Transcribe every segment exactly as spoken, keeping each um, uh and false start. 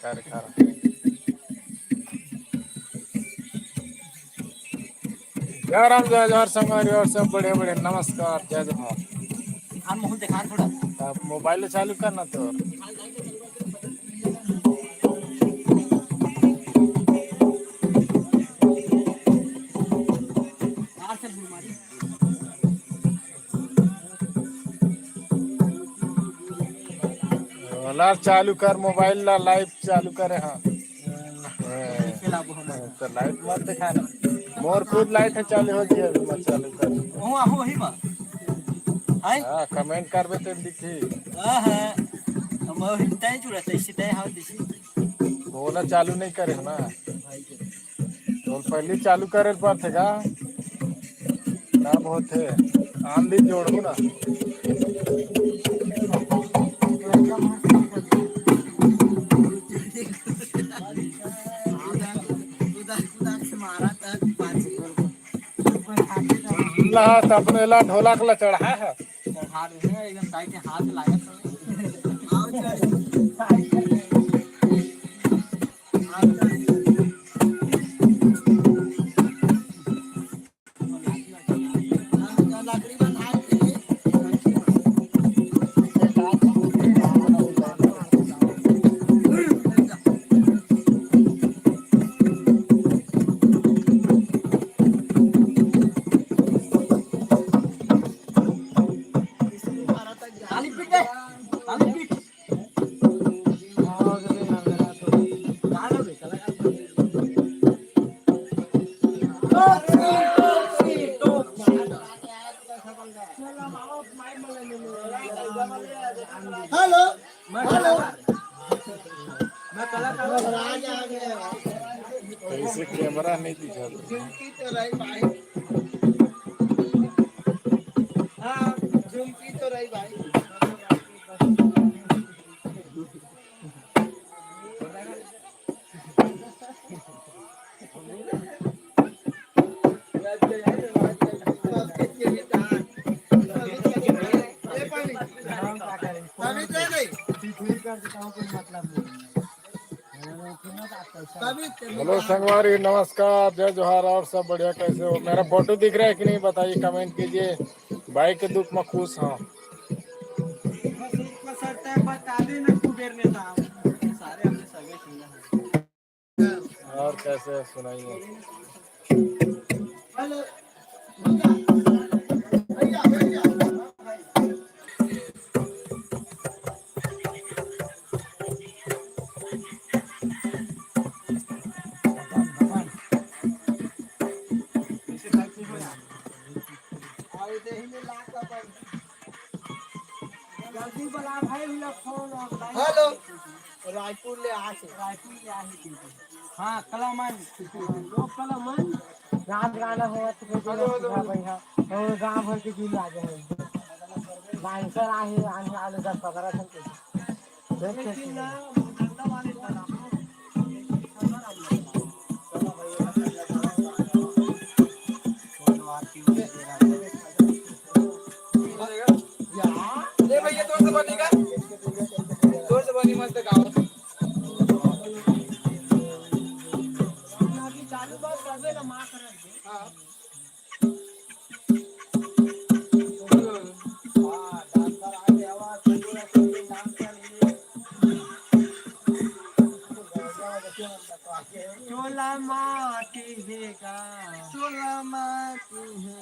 जय राम, जय जोहार संगवारी, और सब बढ़िया बढ़िया, नमस्कार, जय जोहार। दिखान मोहन दिखान थोड़ा। अब मोबाइल चालू करना तो। यार से घुमा दी। वाला चालू कर, मोबाइल ला लाइव चालू करे। हाँ, तो लाइव मत दिखा ना। मोर खुद लाइट है, चालू हो गया, अभी मत चालू कर। वहाँ हो वही बा। हाय। हाँ, कमेंट करबे तो दिखी। हाँ, हाँ। हम वही तय जुड़ा था, इसी तय हाँ दिखी। बोला चालू नहीं करे ना। तो पहले चालू करे पड़थे का? का बहुत है? आंधी जोड़ू ना। ला, त अपने ला ढोलक ला चढ़ा है। चढ़ा रहे हैं, एकदम साइड से हाथ लागत है। Hello, hello. कैसे कैमरा नहीं दिखा? झुमकी तो रही भाई। हाँ, झुमकी तो रही भाई। हेलो संगवारी, नमस्कार, जय जोहार, और सब बढ़िया, कैसे हो? मेरा फोटो दिख रहा है कि नहीं, बताइए, कमेंट कीजिए। भाई के दुख में खुश हूँ। बता देना कुबेर नेता, सारे हमने सगे सुना है। और कैसे सुनाइए? जल्दी बला भाई, उला फोन और लाइन। हेलो। रायपुर ले आए हे। रायपुर ले आए हे। हाँ, कलामन। लोग कलामन। रात गाना होवत हे, हेलो, हेलो। भाई, हाँ। और गाँव भर के दिल आ जाए। डांसर आए हे, आने वाले दस पन्द्रह ठन के। ले भैया, तोर से बनी का? तोर से बनी मस्त गाओ। हाँ। चोला माटी हे गा, चोला माटी हे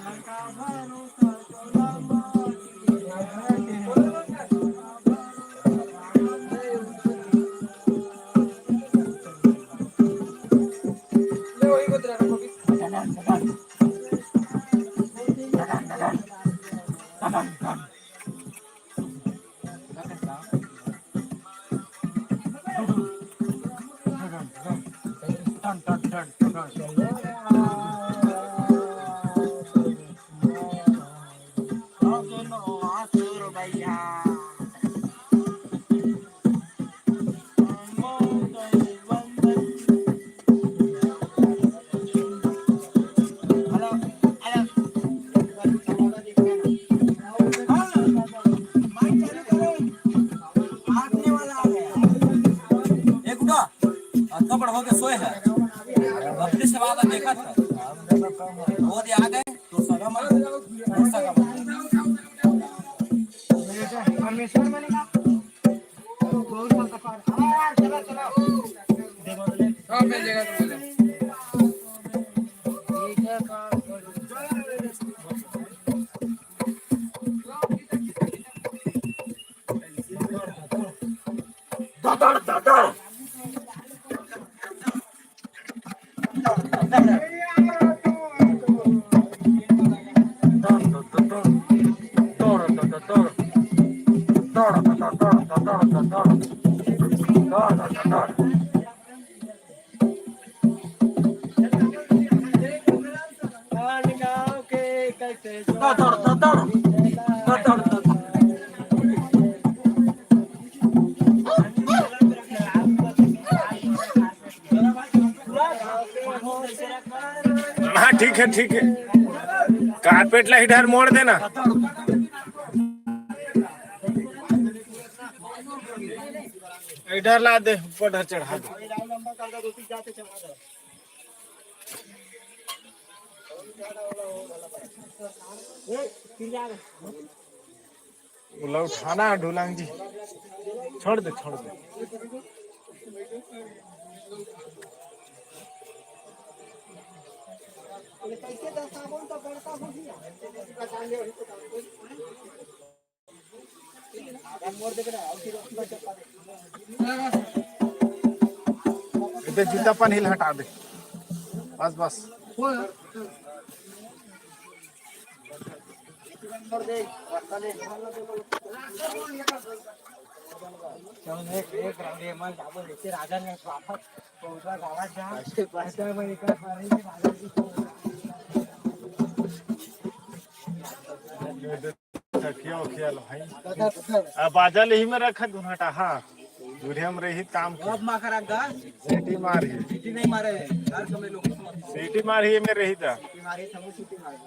लड़का भरोसा, चोला माटी हे। ले वही को तेरा कभी। अतका बड़ होके सोए हे। अपने से वाला देखत हे। वो दे आ गए, तो सगा मन, तो सगा मन। परमेश्वर मन का। हाँ, मिल जाएगा, तुम मिल जाओ। हाँ, ठीक है, ठीक है। कारपेट ला इधर मोड़ देना। इधर ला दे, ऊपर ढर चढ़ा दे। ओला उठाना है ढोलंग जी, छोड़ दे, छोड़ दे। इधर जूता पहन हिल हटा दे, बस बस। चकिया उखिया लो भाई। अब बाजा ले ही में रखा दुनहटा, हाँ। दूरिया में रही काम की। अब माखा रख दा। सीटी मार ही। सीटी नहीं मारे, यार, कमे लोग। सीटी मार ही में रही था। सीटी मारे, सब सीटी मारे।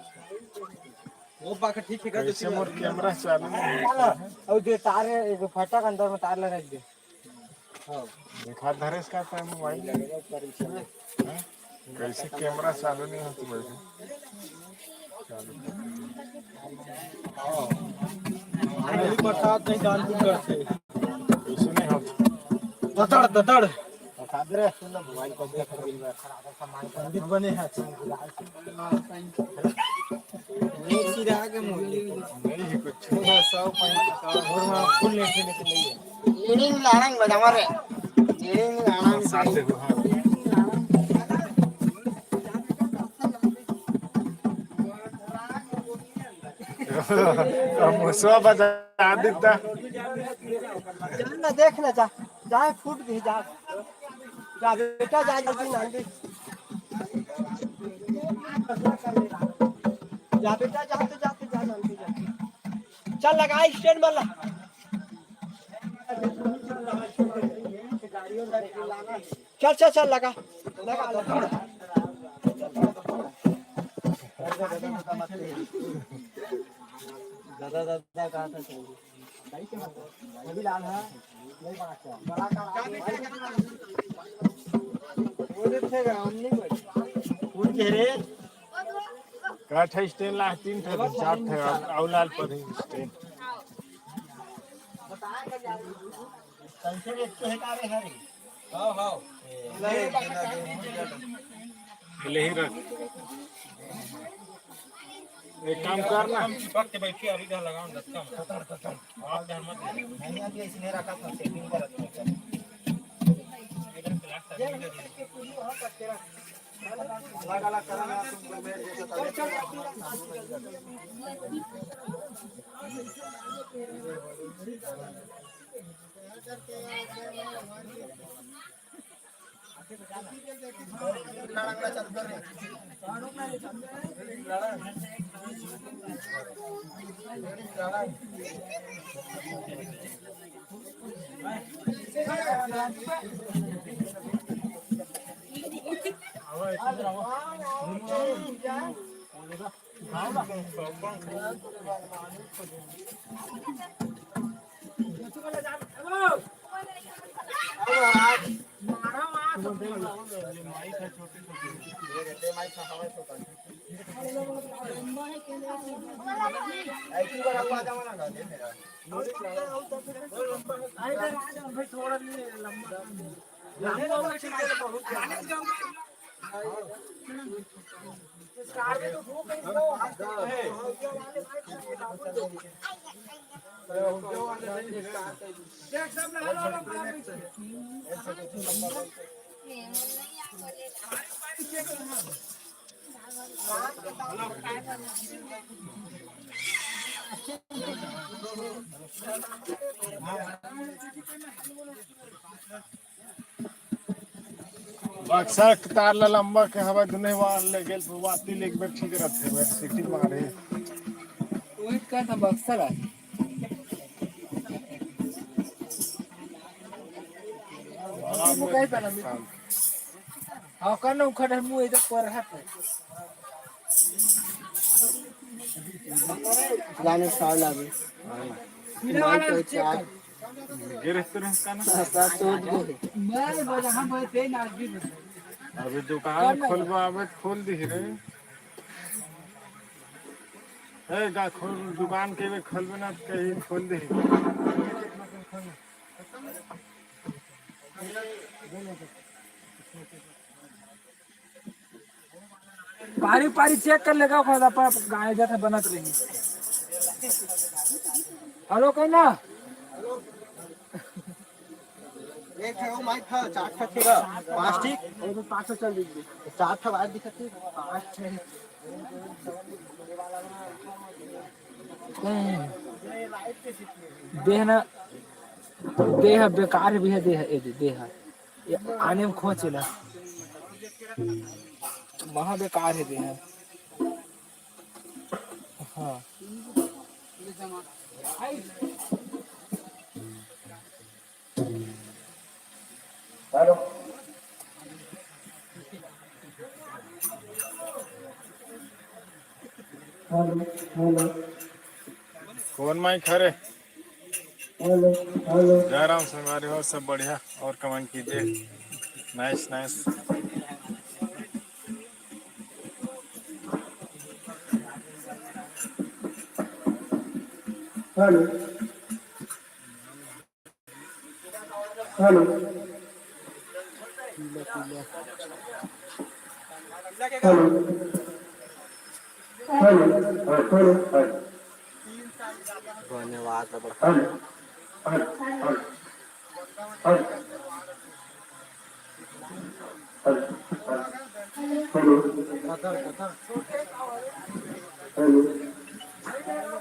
वो बाखा ठीक, ठीक है, तो कैसे ठीक है। मोर कैमरा चालू नहीं है? और जो तार है, जो फटक अंदर में तार लगा दे। हाँ। देखा धरेश का अपना मोबाइल। हाँ? कैसे कैमरा चालू नहीं होता बैठे? चालू। हाँ। अरे बरसात नहीं, दान भी करते। कैसे नहीं होता? दतड़, दतड़। पंडित बने हैं। नहीं, सिरा के मोले। नहीं है कुछ। सौ पैंतीस। और वहाँ फुल लेके लेके नहीं है। लीडिंग लाड़ंग बजावा रे। लीडिंग लाड़ंग। साथ देखो, हाँ। अब मुसवा बजा देता। जा ना, देख ना, जा। जा, फूट गई, जा। जा बेटा, जा, जल्दी नांदी। जा बेटा, जा, तो जा, तो जा, नांदी, जा। चल, लगा स्टैंड में ला। चल, चल, चल, लगा। लगा, लगा। दादा, दादा, कहाँ था? अभी लाल है। का ठा स्टैंड ला, तीन ठा, चार ठा, अउ लाल पर ही स्टैंड। ले ही रख। एक काम करना। हम चिपक के बैठिए, अभी घर लगाओ, धक्का मत। आप घर मत लगाओ। नहीं, अभी इसने रखा था, सेटिंग पर रखा था। अलग-अलग करना, तुम लोग बैठ जाते तभी। बक्सा के तार ला लंबा के हवा दुने वार ले गेल, तो वाती ले एक बेर ठीक रहथे, बेर सीटी मारे। वही का था बक्सा ला। बड़ा मुंह काहे पहना? हाँ, कर ना उखड़ है, मुंह इधर पर है। जाने साल आगे। फिलहाल माल तो चेक चार कर। गिरफ्त रहता ना। सात चौदह। मैं बोला, हम बोलते हैं, आज भी बोलते हैं। अभी दुकान खोलबा, अबे खोल दी रे। ए, गा खोल, दुकान के बे खोलबे ना, तो कहीं खोल दे। पारी पारी चेक कर लेगा, ओकर बाद अपन गाय जाथे बनत रही। हेलो, कहना। एक ठो माइक था, चार ठो थी ना, पांच ठीक? अरे तो पांच सौ चल दीजिए। चार ठो बाहर दिखत थी, पांच छह। देह ना, देह बेकार भी है, देह, ए दे, देह। ये आने में खोच ना। महा बेकार है देह। हाँ। हेलो। Hello, hello. कौन माइक हरे? Hello, hello. जय राम संगवारी हो, सब बढ़िया और कमेंट कीजिए। Nice, nice. Hello. Hello. Hello. Hello. Hello. Hello. धन्यवाद, बड़का। Hello. Hello. Hello. Hello. Hello. Hello. Hello.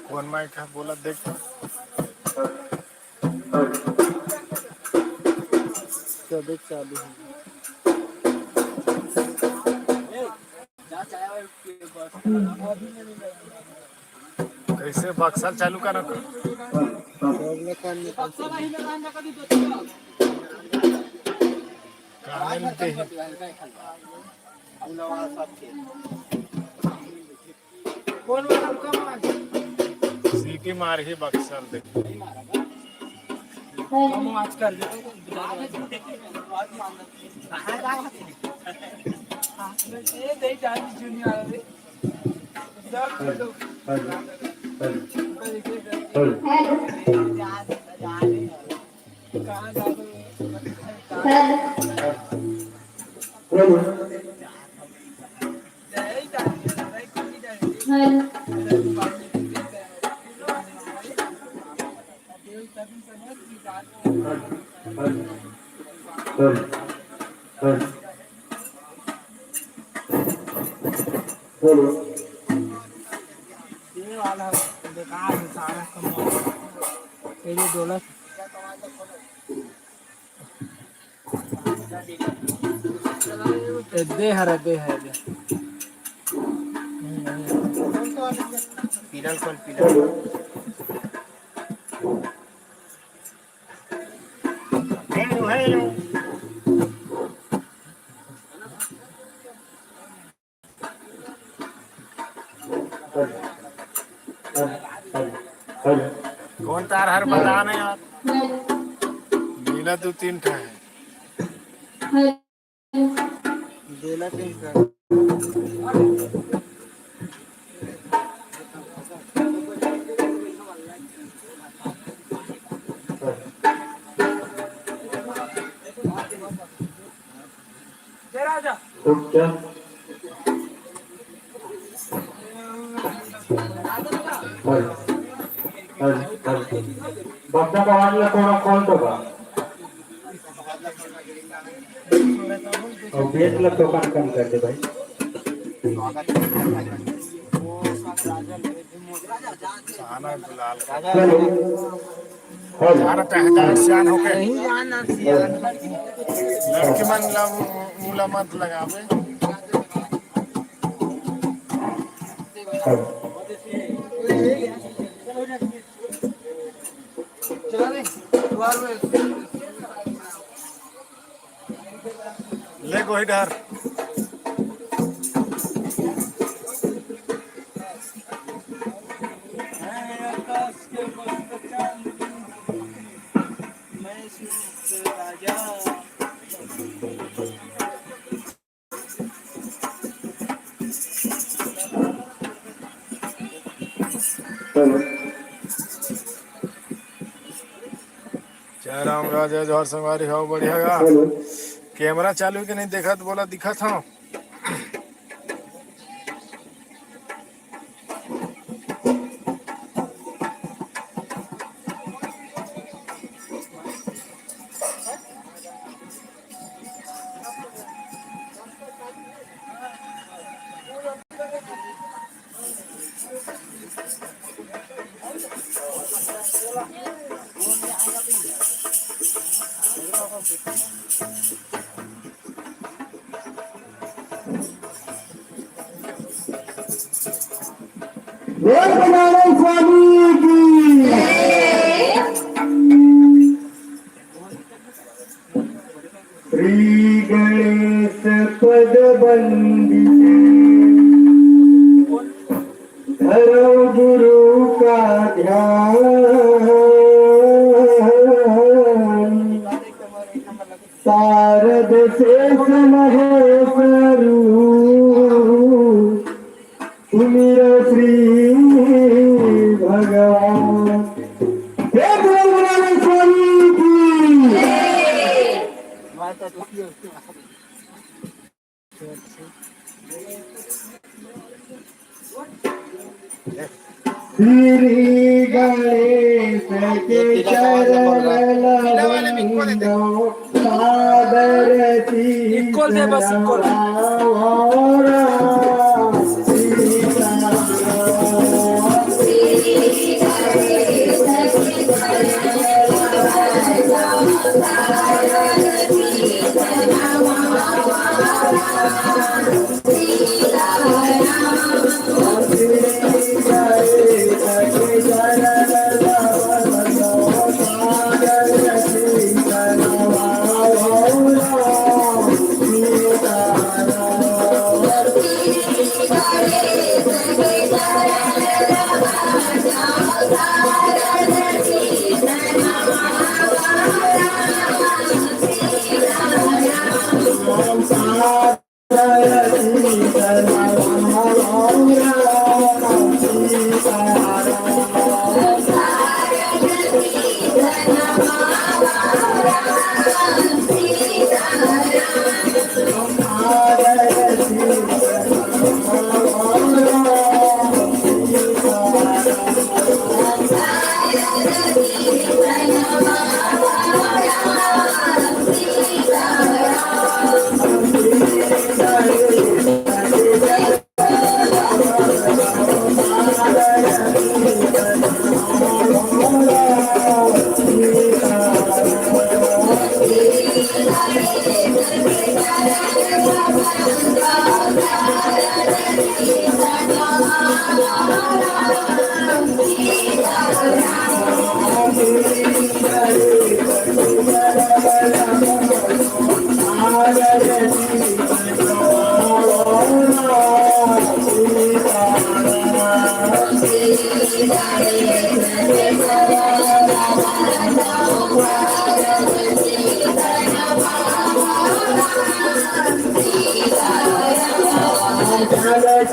कौन माइक है, बोला देख तो। तबे चालू हो। कैसे बक्सा चालू करना? कहाँ मिलते हैं? सीटी मार ही बक्सा दे। Hello, hello, hello. ये वाला बेकार है सारा कमाल। ये जो डोलक। ए, दे हरा, दे है, दे। पिलर कौन पिलर? Hello, hello. कौन तार हर बता ना यार। नीला दो तीन ठा है। बेला तीन ठा। रुक जा। हल, हल, हल। बच्चा का आवाज ला थोड़ा खोल दो बा। और बेस ला तो कम, कम कर दे भाई। हेलो। हेलो। यार, टहटार सियान होके। नहीं जाना सियान। लड़की मन ला मु-, मुला मत लगावे। हेलो। चला रे, द्वार में। ले गोही डहर। जय राम राजा, जोहार संगवारी हो, बढ़िया गा। हेलो। कैमरा चालू के नहीं देखत, बोला दिखत हो। बोल बनारस स्वामी की। श्री गणेश पद वंदिते, धरो गुरु का ध्यान। शारद शेष महेश रूप, सुमिर श्री भगवान। हे गुरु नानक स्वामी की। श्री गणेश के चरण वंदो, सादर शीश इक्वल दे बस, इक्वल। नवाओ।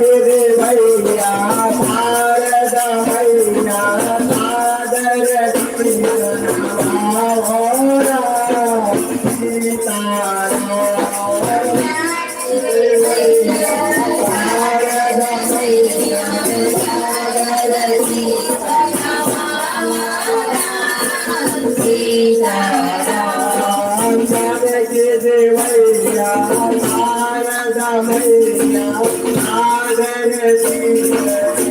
भैया शारदा मैया सादर सीताराम।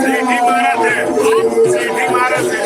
सीटी मारत हे, सीटी मारत हे।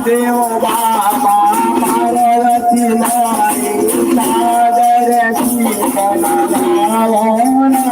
देव बाबा पार्वती माई, सागर शीतल लाओ ना।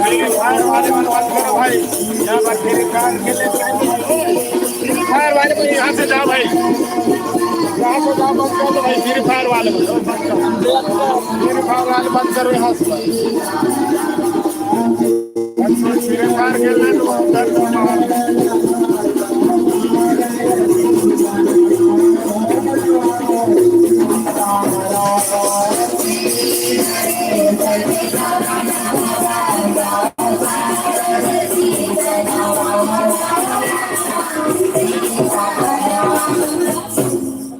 Free Fire वाले मन मत करो भाई, यहाँ पर Free Fire खेले, Free Fire वाले को यहाँ से जाओ भाई, यहाँ से जाओ, बंद कर दो भाई, Free Fire वाले को, Free Fire वाले बंद करो यहाँ से।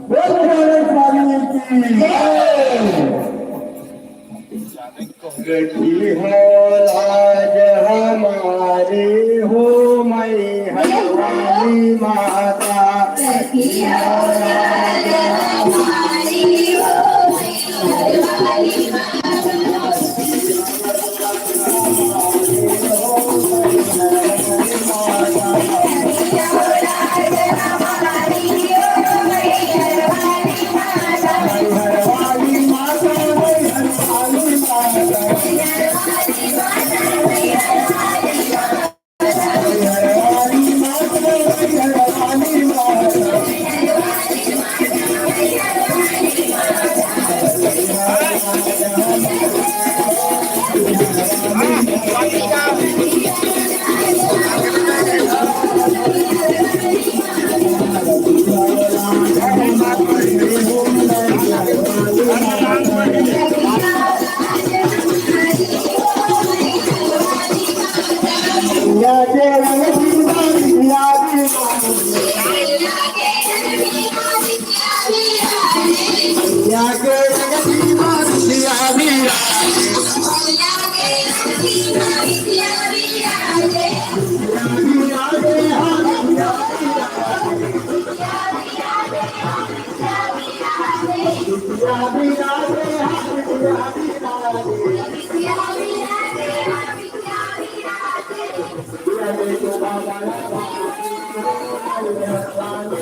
बोल प्यारे स्वामी की जय। सखी हो लाज हमारी हो मैहर वाली माता। सखी हो लाज हमारी हो मैहर वाली माता।